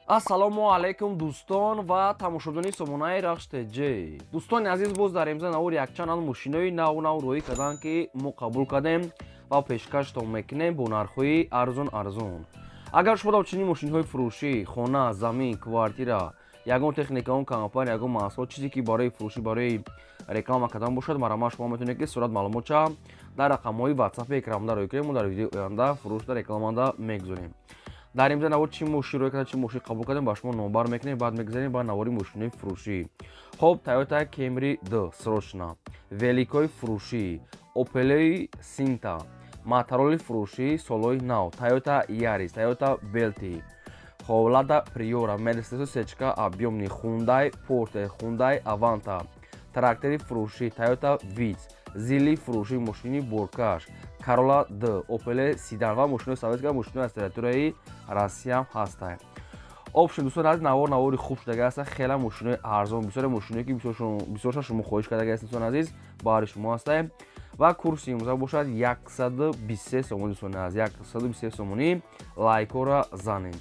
Ассалому алайкум, дӯстон ва тамошобинони сомонаи Рахш ТЖ. Дӯстони азиз, боз дар имза навор якчанд мошинои нав нав роҳӣ карданд, ки мо қабул кардем ва пешкаштон мекунем бо нархҳои арзон арзон. Агар шумо дар чунин мошинҳои фурӯшӣ, хона, замин, квартира, ягон техника, он компания, ягон маҳсулот, чизе ки барои фурӯшӣ, барои реклама кардан бошад, марҳамат, шумо метавонед, ки сурат маълумотча дар рақамҳои ватсапи экранда роҳӣ кунем. Мо дар видеои оянда фурӯшда, рекламада мегузорем. Дар имза навор чӣ мошин роҳӣ карда, чӣ мошин қабул кардем, ба шумо номбар мекунем. Баъд мегузарем ба навори мошинои фурӯшӣ. Хоб, Тойота Кемри д срочно, великои фурӯшӣ, Опелои Синтра, Моторолли фурӯшӣ солҳои нав, Тойота Ярис, Тойота Белти, хоб, Лада Приора, Мерседесу сечка объёмный, Хундай Порте, Хундай Аванта, трактори фурӯшӣ, Тойота Витс, Зили фурӯшӣ, мошини боркаш, Карола д, Опеле седан ва мошинои советская, мошинои аз территорияи Россияам ҳастанд. Общем, дӯстон азиз, навор навори хуб шудага аст. Хела мошинои арзон, бисёре мошиное, ки бисёрша шумо хоҳиш кардага аст, дӯстон азиз, баҳри шумо ҳастаем. Ва курси имрӯза бошад 123 сомонӣ. Дӯстони азиз, 123 сомонӣ. Лайкҳоро занем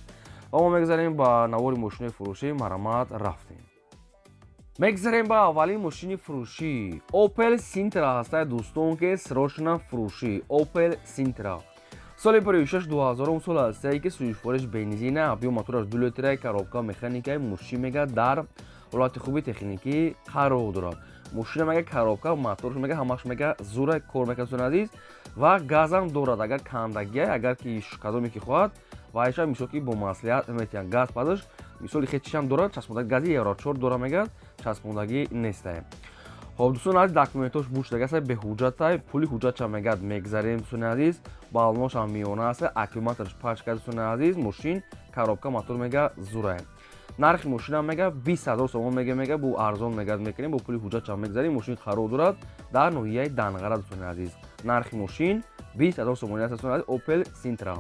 ва мо мегузарем ба навори мошинои фурӯшӣ. Марҳамат, рафтем. Мегузарем ба аввалин мошини фурӯшӣ. Опел Синтра ҳастае, дӯстон, ки срочно фурӯшӣ. Опел Синтра соли 16 2000 сол ҳастае, ки сӯзишвориш бензина, объём мотораш 2 литра, коробка механикаи. Мошин, мега, дар ҳолати хуби техникӣ қарор дорад. Мошина, мега, коробка, моторш, мега, ҳамаш, мега, зура кор мекунад, дӯстони азиз, ва газам дорад. Агар кандагия, агар ки кадоме ки хоҳад, вайша мисол ки бо маслиҳат метиҳанд. Газ пазаш мисоли хечишам дорад, часпондагӣ гази евро 4 дора, мегӯяд, часпондагӣ нестае. Хоб, дӯстони азиз, документош бушдага аст, беҳуҷҷатай, пули ҳуҷҷатша, мегӯяд, мегзарем. Дӯстони азиз, баллоношам миёна аст, аккумуляторш пачка. Дӯстони азиз, мошин коробка, мотор, мега, зурае. Нархи мошинам, мега, 20 000 сомон мега, бу арзон, мега, мекунем, бо пули ҳуҷҷатшам мегзарем. Мошин қарор дорад дар ноҳияи Данғара. Дӯстони азиз, нархи мошин 20 000 сомонӣ аст, дӯстони азиз, Опел Синтра.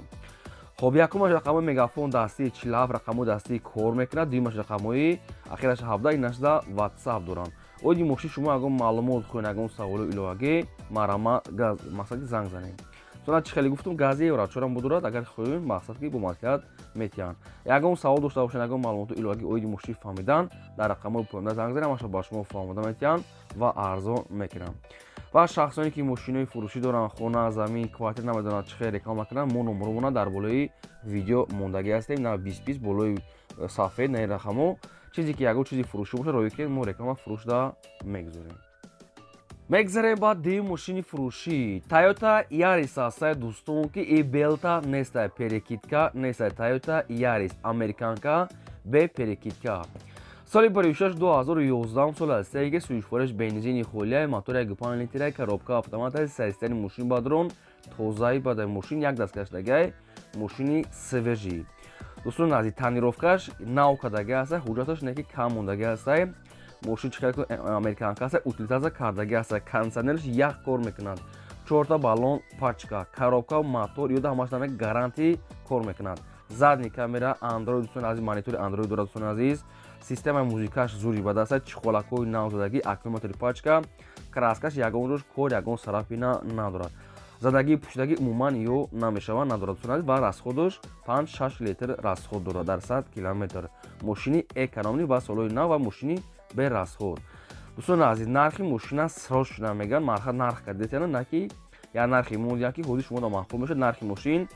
Хоб, якумаш рақамҳои мегафон дастии 47 рақамҳои дастии кор мекунад, дуюмаш рақамҳои ахираш 17 инашда ватсап доранд. Оиди мошин шумо ягон маълумот хоҳед, ягон саволу иловагӣ, марҳамат, мақсад ки занг занед. Сона чӣ хеле гуфтум, гази евро чорам будорад. Агар хоҳем, мақсад ки бо маслиҳат метиҳанд. Ягон савол дошта бошед, ягон маълумоту иловагӣ оиди мошин фаҳмидан, дар рақамҳои поёнда занг занед, ҳамаша ба шумо фаҳмода метиҳанд ва арзон мекунанд. Ва шахсоне ки мошинои фурӯшӣ доранд, хона, замин, квартира, намедонанд чӣ хел реклама кунанд, мо номеромона дар болои видео мондагӣ ҳастем, на бист бист болои сафед, на ин рақамҳо. Чизе ки ягон чизи фурӯшӣ бошад, роҳӣ кунед, мо реклама фурӯшда мегузорем. Мегзарем ба дуюм мошини фурӯшӣ. Тойота Ярис ҳастае, дӯстон, ки и белта нестае, перекидка нестае. Тойота Ярис американка бе перекидка, соли 16 2011 сол ҳастае, ки сӯзишвориш бензини холия, мотори 1,5 литра, коробка автомата. Системи мошин бадрон тозаи бадай, мошин як дасткашдагай, мошини свежий. Дӯстони азиз, тонировкаш нав кардагӣ аста, ҳуҷҷаташ не ки кам мондагӣ ҳастае. Мошин чӣ американка аста, утилизация кардагӣ аста, кондиционерш ях кор мекунад, чорта баллон пачка, коробка, мотор ёда ҳамаш наме гарантӣ кор мекунад. Задний камера, андроид, дӯстони азиз, монитори андроид дорад. Дӯстони азиз, системаи музикаш зури бад аста, чехолакҳои нав задагӣ, аккумулятори пачка, краскаш ягон ҷош кор, ягон царапина надорад. Задагӣ, пӯшидагӣ умуман ё намешавад, надорад, дӯстони азиз. Ва расходаш 5-6 литр расход дорад дар 100 километр. Мошини экономный ва солҳои нав ва мошини берасход. Дӯстони азиз, нархи мошина срочно мегӯянд, марха нарх кардетяна, на ки я нархи мондия, ки ҳозир шумо маъқул мешавад. Нархи мошин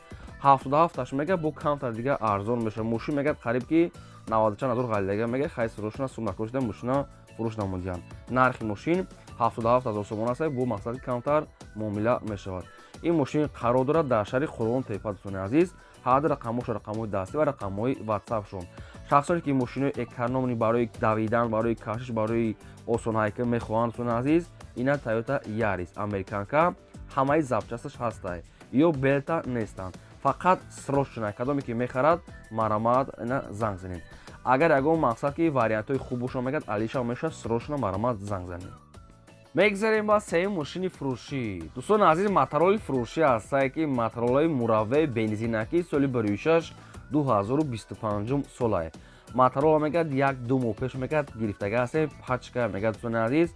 77-аш, мега, бо камтар дига арзон мешавад. Мошин, мегӯяд, қариб ки наваду чанд ҳазор ғалидага, мега, хай, срочно сум накошида мошина фурӯш намудиҳанд. Нархи мошин 77 000 сомон аст, бо мақсади камтар муомила мешавад. Ин мошин қарор дорад дар шаҳри Қурғон Тепа. Дӯстони азиз, ҳади рақамҳошо, рақамҳои дастӣ ва рақамҳои ватсапшон. Шахсоне ки мошинои экономный барои давидан, барои кашиш, барои осонҳайка мехоҳанд, дӯстони азиз, ина Тойота Ярис американка, ҳамаи запчасташ ҳастай, ё белта нестанд, фақат срочно кадоме ки мехарад, марҳамат, ина занг занед. Агар ягон мақсад ки вариантҳои хуб бошад, мегӯяд, алиша мешавад, срочно марҳамат, занг занед. Мегзарем ба сеюм мошини фурӯшӣ. Дӯстони азиз, Моторолли фурӯшӣ ҳастае, ки Мотороллаи муравваи бензинакӣ, соли 16 2025 солае. Моторолла, мегӯяд, як ду моҳ пеш, мегӯяд, гирифтага ҳастем, пачка, мегӯяд. Дӯстони азиз,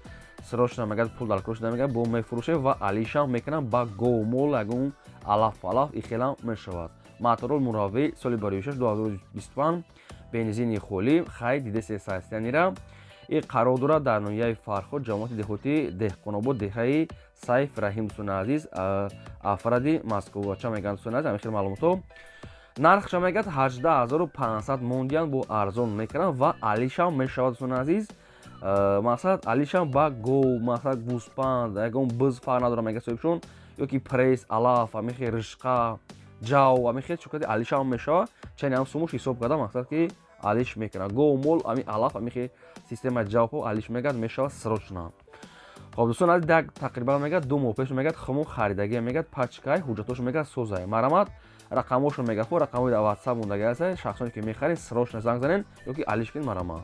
срочно, мегӯяд, пул дар кор шуда, мегӯяд, бо мефурӯшем ва алишам мекунам ба говмол, ягон алаф палаф ихелам мешавад. Моторол муравви, соли 2006 2025, бензини холӣ. Хай, дидесе состоянира. И қарор дорад дар ноҳияи Фархор, ҷамоати деҳоти Деҳқонобод, деҳаи Сайф Раҳим, дӯстони азиз, афради Москвача мегӯянд, дӯстони азиз, ҳамин хел маълумотҳо. Нархша мегӯяд 18 500 мондиян, бо арзон мекунанд ва алишам мешавад, дӯстони азиз. Мақсад, алишам ба гов, мақсад, гӯспанд, ягон биз фарқ надорад, мегӯяд соҳибшон, ёки пресс, алаф, ҳамин хел ришқа, ҷав, ҳамин хел чокати алишам мешавад. Чани ҳам сумуш ҳисоб карда, мақсад, ки алиш мекунад. Гов, мол, ҳамин алаф, ҳамин хел системаи ҷавҳо алиш мегӯяд, мешавад срочно. Хоб, дӯстон азиз, як тақрибан мегӯяд 2 моҳ пеш мегӯяд хумон харидагия, мегӯяд пачкай, ҳуҷҷатошо мегӯяд созай. Марамат, рақамошо мегӯяд, хо рақамҳои дар Ватсап мондаги аст. Шахсоне ки мехаред, срочно занг занен ёки алиш кунед, марамат.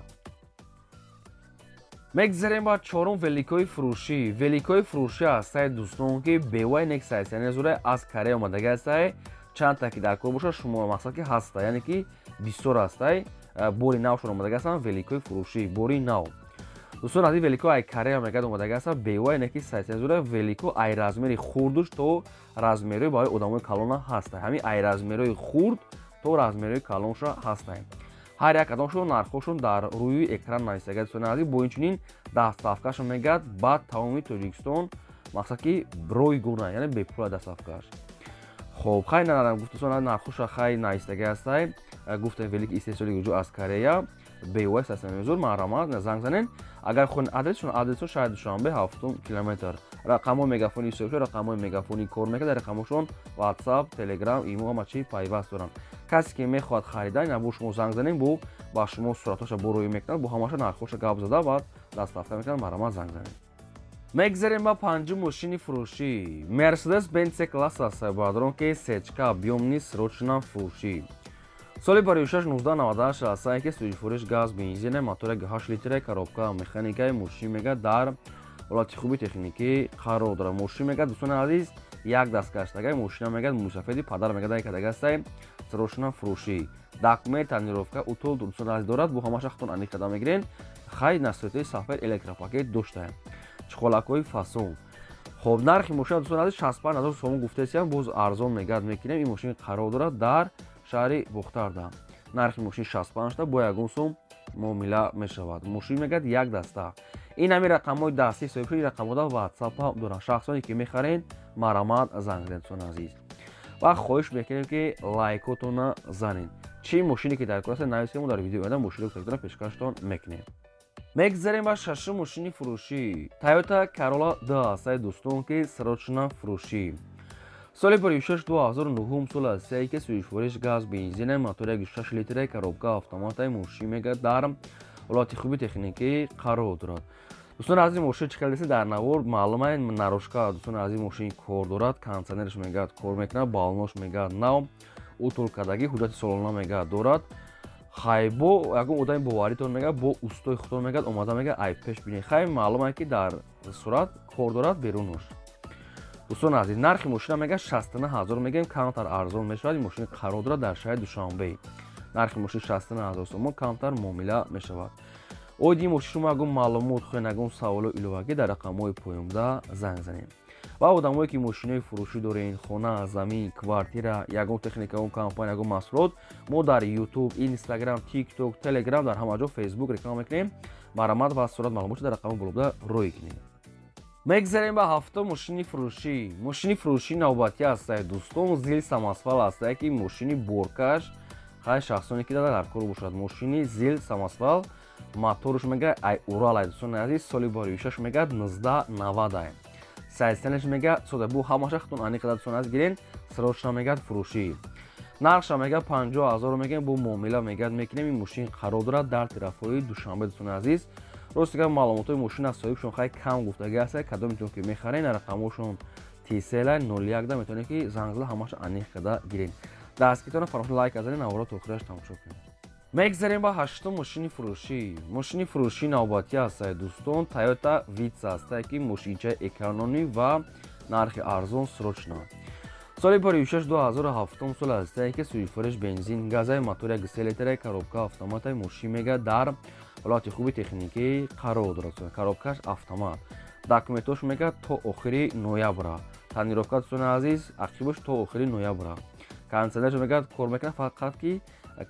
Мегзарем ба чорум великои фурӯшӣ. Великои фурӯшӣ ҳастае, дӯстон, ки бевай нексайс, яъне зура аз Корея омадаги ҳастае. Чандта ки дар кор бошад, шумо мақсад ки ҳаста, яъне ки бисёр ҳастай. Бори навшон омадаги ҳастанд, великои фурӯшӣ бори нав. Дӯстон аз ин велико ай Корея мегӯяд омадаги ҳастанд, бевай не ки сайзура велико ай размери хурдуш то размерои барои одамои калона ҳастай. Ҳамин ай размерои хурд то размерои калонша ҳастай. Ҳар як кадомшон нархҳошон дар рӯи экран нависага, дӯстони азиз. Бо инчунин доставкашон мегӯяд ба тамоми Тоҷикистон, мақсад ки ройгона, яъне бепула доставкаш. Хоб, хай, гуфтусон, нархоша хай навистага ҳастай. Гуфтем, велики истеҳсоли ҷо аз Корея, бевай сасамезур. Маҳрамат, занг занен. Агар хоҳед адресшон, адресшон шаҳри Душанбе, ҳафтум километр. Рақамҳои мегафони ҳисобшо, рақамҳои мегафони кор мекард, дар рақамҳошон Ватсап, Телеграм, Имо, ҳама чи пайваст доранд. Касе ки мехоҳад харидан, бо шумо занг занем, бо ба шумо суратҳоша бо рӯй мекунад, бо ҳамаша нархҳоша гап зада, баъд доставка мекунад. Маҳрамат, занг занем. Мегзарем ба панҷум мошини фурӯшӣ. Мерседес Бенц С класс аст, бародарон, ки сечка объёмный, срочно фурӯшӣ. Соли барои 1998 ҳастае, ки сӯзишвориш газ, бензине, мотори 8 литре, коробка механикаи. Мошин мега дар ҳолати хуби техникӣ қарор дорад. Мошин мега, дӯстони азиз, як даст гаштагай. Мошина мега мусафеди падар мега дай кадагастай. Срочно фурӯшӣ. Документ, тонировка, утул, дӯстони азиз, дорад. Бо ҳамаша худтон аниқ карда мегирен. Хай, насоитаи сафед, электропакет доштаем, чиқолакҳои фасон. Хоб, нархи мошина, дӯстони азиз, 65 ҳазор сомон гуфтесиям, боз арзон мегӯяд мекунем. Ин мошин қарор дорад дар шаҳри Бохтарда. Нархи мошин 65та, бо ягон сум муомила мешавад. Мошин мегӯяд як даста. Ин ҳамин рақамҳои дастӣ соҳибшуд, ин рақамҳода Ватсап ҳам доранд. Шахсоне ки мехарен, марамат, занг занед, дӯстони азиз. Ва хоҳиш мекунем, ки лайкотона занед. Чӣ мошине ки дар кор аст, нависед, мо дар видеои оянда мошино пешкаштон мекунем. Мегзарем ба шашум мошини фурӯшӣ. Тойота Карола д ҳастаи, дӯстон, ки срочно фурӯшӣ. Соли 26 2009 сол ҳастае, ки сӯзишвориш газ, бензине, мотори 6 литре, коробка автоматаи. Мошин мега дар ҳолати хуби техникӣ қарор дорад. Дӯстони азиз, мошин чӣ хел дар навор маълума, наружка, дӯстони азиз, мошин кор дорад, кондиционерш мегӯяд кор мекунад, баллонош мегӯяд нав, утул кардагӣ, ҳуҷҷати солона мегӯяд дорад. Хай, бо ягон одами боваритон мегӯяд, бо устои худтон мегӯяд омада, мегӯяд ай пеш бинед. Хай, маълума, ки дар сурат кор дорад берунуш. Дӯстони азиз, нархи мошина мегӯяд 69 ҳазор мегӯем, камтар арзон мешавад. Ин мошин қарор дорад дар шаҳри Душанбе. Нархи мошин 69 ҳазор сомон, камтар муомила мешавад. Оиди ин мошин шумо ягон маълумот хоҳед, ягон саволу иловагӣ, дар рақамҳои поёнда занг занед. Ва одамое ки мошинои фурӯшӣ дорен, хона, замин, квартира, ягон техника, ягон компания, ягон маҳсулот, мо дар Ютуб, Инстаграм, Тикток, Телеграм, дар ҳама ҷо, Фейсбук реклама мекунем. Марамат ва сурат маълумотшо дар рақами болобуда рӯй кунед. Мегзарем ба ҳафтум мошини фурӯшӣ. Мошини фурӯшӣ навбатӣ ҳастае, дӯстон, Зил самосвал ҳастае, ки мошини боркаш. Хай, шахсоне ки дар кор бошад, мошини Зил самосвал, моторш мега ай Урал ай, дӯстони азиз, соли бароишаш мегӯяд 1990 ай. Сайстанаш мега сода, бу ҳамаша худтон аниқ қадар, дӯстони азиз, гирен. Срочно мегӯяд фурӯшӣ. Нархша мега 50 ҳазор мегӯем, бо муомила мегӯяд мекунем. Ин мошин қарор дорад дар тарафҳои Душанбе, дӯстони азиз. Рости гап, маълумотҳои мошин аз соҳибшон хай кам гуфтагӣ ҳаста. Кадометон ки мехарен, рақамҳошон тисела 01 да метавонед ки занг зада, ҳамаша аниқ карда гирен. Дастгиритона фаромӯш лайк азанед, наворо то охираш тамошо кунед. Мегзарем ба ҳаштум мошини фурӯшӣ. Мошини фурӯшӣ навбатӣ ҳастае, дӯстон, Тойота Витса ҳастае, ки мошинчаи экономӣ ва нархи арзон, срочно. Соли 26 2007 сол ҳастае, ки сӯзишвориш бензин, газаи, мотор 1,3 литре, коробка автоматаи. Мошин мега дар ҳолати хуби техникӣ қарор дорад, коробкаш автомат. Документош мега то охири ноябра. Тонировка, дӯстони азиз, ақибаш то охири ноябра. Кондиционерш мегӯяд кор мекунад, фақат ки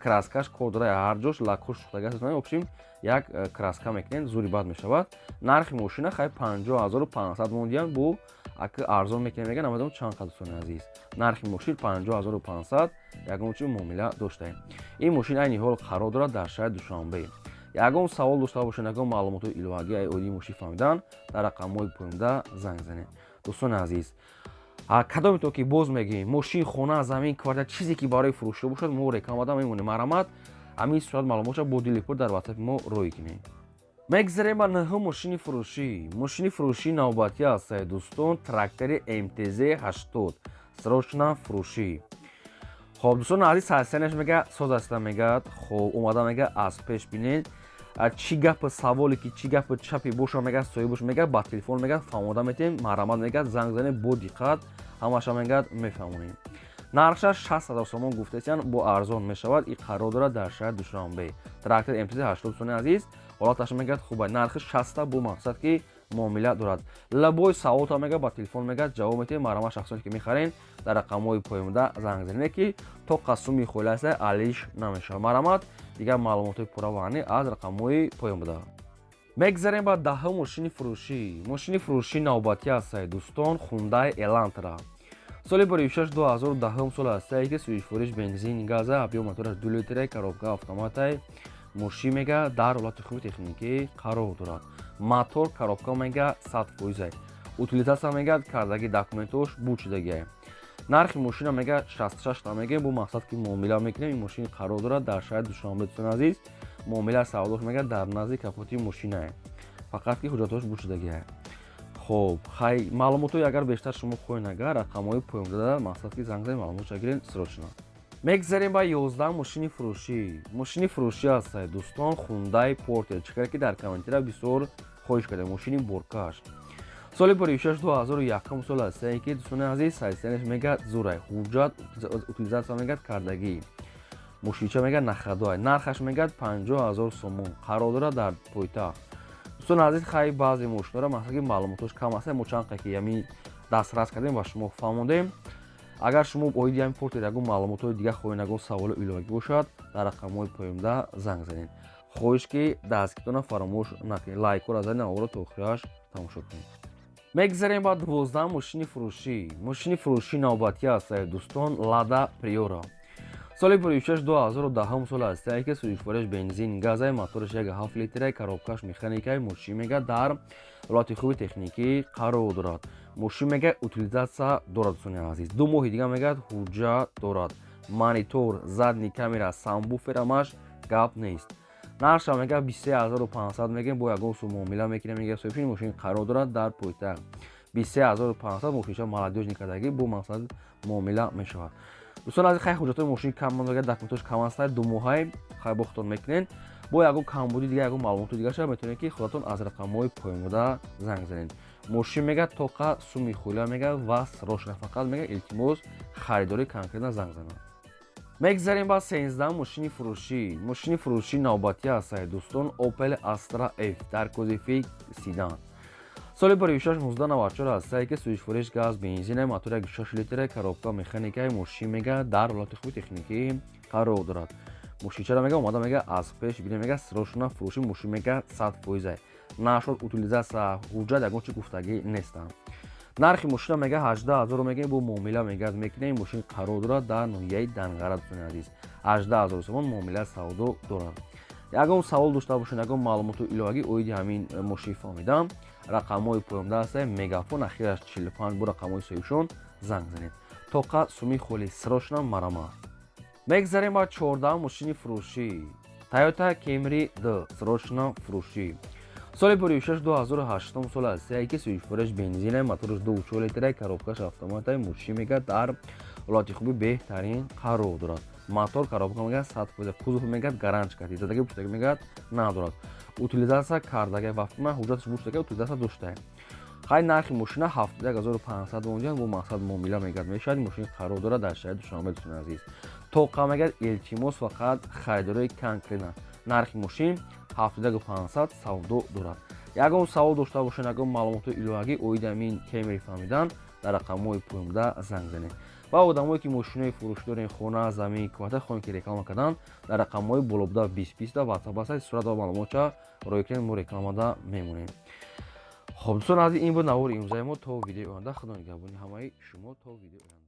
краскаш кор дорад, ҳар ҷош лакош шухтага аст. Общем, як краска мекунед, зури бад мешавад. Нархи мошина хай 50 500 мондиян, бу аки арзон мекунем, мегӯяд, намедонам чанд қад. Дӯстони азиз, нархи мошин 50 500, ягон чи муомила доштаем. Ин мошин айни ҳол қарор дорад дар шаҳри Душанбе. Ягон савол дошта бошед, ягон маълумотҳои иловагӣ оиди мошин фаҳмидан, дар рақамҳои поёнда занг занед. Дӯстони азиз, кадоме то ки боз мегӯем, мошин, хона, замин, квартира, чизе ки барои фурӯшӣ бошад, мо реклама да мемонем. Марҳамат, ҳамин сурат маълумотша бо дили пур дар ватсапи мо роҳӣ кунед. Мегзарем ба нӯҳум мошини фурӯшӣ. Мошини фурӯшии навбатӣ аст, дӯстон, трактори МТЗ 80, срочно фурӯшӣ. Хоб, дӯстон азиз, состояниеш мега соз аста, мегӯяд. Хоб, омада, мега, аз пеш бинед, чӣ гапи саволе ки, чӣ гапи чапе боша, мега, соҳибош, мега, ба телефон, мега, фаҳмода метем. Марҳамат, мега, занг занед, бо диққат ҳамаша, мегӯяд, мефаҳмонем. Нархша 60 000 сомон гуфтесиян, бо арзон мешавад. И қарор дорад дар шаҳри Душанбе, трактор МТЗ 80. Дӯстони азиз, ҳолаташ, мегӯяд, хуба. Нархи 60 бо мақсад ки муомила дорад. Любой саволта, мега, ба телефон, мега, ҷавоб метиҳем. Марҳамат, шахсоне ки мехарен, дар рақамҳои поёнда занг занед, ки то қасуми холиаста алиш намешавад. Марҳамат, дигар маълумотҳои пурра ва аниқ аз рақамҳои поён буда. Мегзарем ба даҳум мошини фурӯшӣ. Мошини фурӯшии навбатӣ аст, дӯстон, Хундай Элантра, соли 2006, 2010 сол ҳастае ки сӯзишвориш бензин, газа, объём мотораш 2 литра, коробка автоматай. Мошин, мега, дар ҳолати хуби техникӣ қарор дорад. Мотор, коробка, мега, 100%. Утилизация, мега, кардаги, документош буд шудагиа. Нархи мошина, мега, 66 та мегӯем, бо мақсад ки муомила мекунем. Ин мошин қарор дорад дар шаҳри Душанбе. Дӯстони азиз, муомила савдош, мега, дар назди капоти мошинае, фақат ки ҳуҷҷатҳош буд шудагиа. Хоб, хай, маълумотҳои агар бештар шумо хоҳед, агар рақамҳои поёнзада, мақсад ки занг занед, маълумотша гиред срочно. Мегзарем ба 11 мошини фурӯшӣ. Мошини фурӯшӣ аст, дӯстон, Хундай Портер, чӣ ки дар комментария бисёр хоҳиш кардем. Мошини боркаш, соли 2006, 2001 сол ҳастае ки, дӯстони азиз, состояниеш, мега, зурай. Ҳуҷҷат, утилизация, мегӯяд, кардагӣ. Мошинча, мегӯяд, на ходу. Нархаш, мегӯяд, 50 000 сомон. Қарор дорад дар пойтахт. Дӯстони азиз, хай, баъзе мошинҳоро, масалан, ки маълумотош кам аст, мо чанд ки ями дастрас кардем ва шумо фаҳмондем. Агар шумо оиди ҳамин Портер ягон маълумотҳои дигар хоҳед, ягон саволи иловагӣ бошад, дар рақамҳои поёнда занг занед. Хоҳиш ки дастгиртона фаромӯш накунед, лайкҳоро занед, наворо то охираш тамошо кунед. Мегзарем ба 12 мошини фурӯшӣ. Мошини фурӯшии навбатӣ аст, дӯстон, Лада Приора, соли 2006, 2010 сол ҳастае ки сӯзишвориш бензин, газай, мотораш 1,7 литра, коробкаш механикай. Мошин, мега, дар ҳолати хуби техникӣ қарор дорад. Мошин, мега, утилизация дорад. Дӯстони азиз, 2 моҳи дига, мегӯяд, ҳуҷҷат дорад. Монитор, задний камера, сабвуфер, ҳамаш гап нест. Нархша, мега, 23 500 мегӯем, бо ягон сум муомила мекунем, мега соҳибшин. Мошин қарор дорад дар пойтахт, 23 500. Мошинша молодёжный кардагӣ, бо мақсад муомила мешавад. Дӯстон азиз, хай, ҳуҷҷатҳои мошин кам, мега, документош кам аст, 2 моҳай. Хай, бо худтон мекунед. Бо ягон камбуди дига, ягон маълумоти дигаша метавонед ки худатон аз рақамҳои поёнбуда занг занед. Мошин, мега, тоқа суми хуля, мега, ва срочно, фақат, мега, илтимос, харидорӣ конкретно занг занад. Мегзарем ба 13 мошини фурӯшӣ. Мошини фурӯшии навбатӣ аст, дӯстон, Opel Astra F дар кузови седан, соли 2006, 1994 ҳастае ки сӯзишвориш газ, бензина, мотор 1,6 литра, коробка механикаи. Мошин, мега, дар ҳолати хуби техникӣ қарор дорад. Мошинчаро, мега, омада, мега, аз пеш бина, мега, срочно фурӯши. Мошин, мега, 100%. Нашуд утилизация, ҳуҷҷат ягон чи гуфтагӣ нестанд. Нархи мошина, мега, 18 000 мегӯем, бо муомила, мега, мекунем. Мошин қарор дорад дар ноҳияи Данғара. Дӯстони азиз, 18 000 сомон муомила савдо дорад. Ягон савол дошта бошед, ягон маълумоту иловагӣ оиди ҳамин мошин фаҳмидам, рақамҳои поёнда ҳаста, Мегафон, ахираш 45, бо рақамҳои соҳибшон занг занед. Тоқа суми холи, срочно марама. Мегзарем ба 14 мошини фурӯшӣ. Тойота Кемри д, срочно фурӯшӣ, соли 2006, 2008 сол ҳастае ки сӯзишвориш бензина, мотораш 2,4 литра, коробкаш автоматай. Мошин, мега, дар ҳолати хуби беҳтарин қарор дорад. Мотор, коробка, мега, 100%. Кузов, мегӯяд, гаранч кард, задаги пуштаги, мегӯяд, надорад. Утилизация кардага, вақти ҳуҷҷаташ буштага, утилизация доштае. Хай, нархи мошина 71 500 монҷа, бо мақсад муомила, мегӯяд, мешавад. Мошин қарор дорад дар шаҳри Душанбе. Дӯстони азиз, тоқа, мегӯяд, илтимос, фақат харидорои конкретно. Нархи мошин 71 500, савдо дорад. Ягон савол дошта бошед, ягон маълумоти иловагӣ оиди ҳамин Кемри фаҳмидан, дар рақамҳои поёнда занг занед. Ва одамое, ки мошинои фурӯш дорем, хона, замин, квартира хоҳем, ки реклама кардан, дар рақамҳои болобуда 20 20 ватсап аст, сурат ва маълумотча роӣ кунед, мо рекламада мемонем. Хоб, дӯстон азиз, ин буд навори имрӯзаи мо. То видеои оянда, худо нигаҳбони ҳамаи шумо, то видеои оянда.